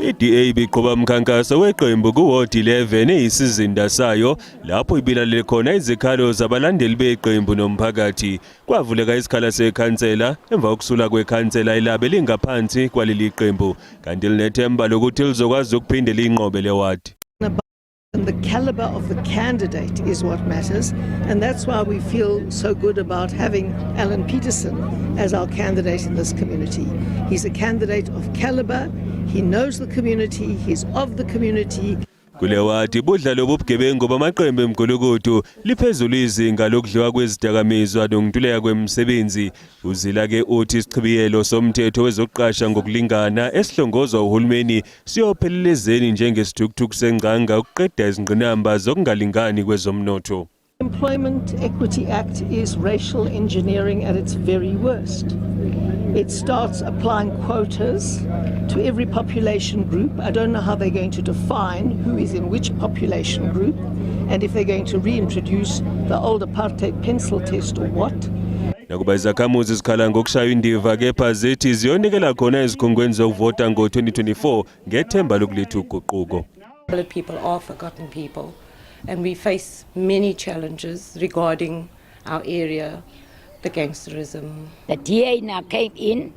I-DA ibiqhuba umkhankaso weqembu ku-Ward 11 eyisizinda sayo lapho ibilalele khona izikhalo zabalandeli beqembu nomphakathi. Kwavuleka isikhala sekhansela emva kokusula kwekhansela elabe lingaphansi kwaleli qembu kanti linethemba lokuthi lizokwazi ukuphinde liyinqobe le ward. And the caliber of the candidate is what matters, and that's why we feel so good about having Alan Peterson as our candidate in this community. He's a candidate of caliber, he knows the community, he's of the community. Kule wadi budla lobu bugebengu bamaqembu emgulukudu liphezulu izinga lokudliwa kwezidakamizwa nokuntuleka kwemisebenzi. Uzila ke uthi isichibiyelo somthetho wezokuqasha ngokulingana esihlongozwa uhulumeni siyophelelezeni njengesithukuthuku sengcanga ukuqeda izingqinamba zokungalingani kwezomnotho. Employment Equity Act is racial engineering at its very worst. It starts applying quotas to every population group. I don't know how they're going to define who is in which population group and if they're going to reintroduce the old apartheid pencil test or what. Nakuba izakhamuzi zikhala ngokushaywa indiva kepha zithi ziyonikela khona ezikhungweni zokuvota ngo-2024 ngethemba lokuletha uguquko. Colored people are forgotten people, and we face many challenges regarding our area, the gangsterism. The DA now came in.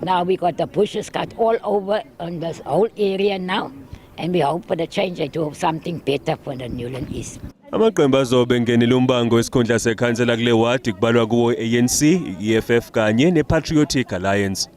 Now we got the bushes cut all over on this whole area now. And we hope for the change and to have something better for the Newland East. Amaqembu azobe engenele umbango wesikhundla sekhansela kule wadi kubalwa kuwo ANC, i-EFF kanye ne-Patriotic Alliance.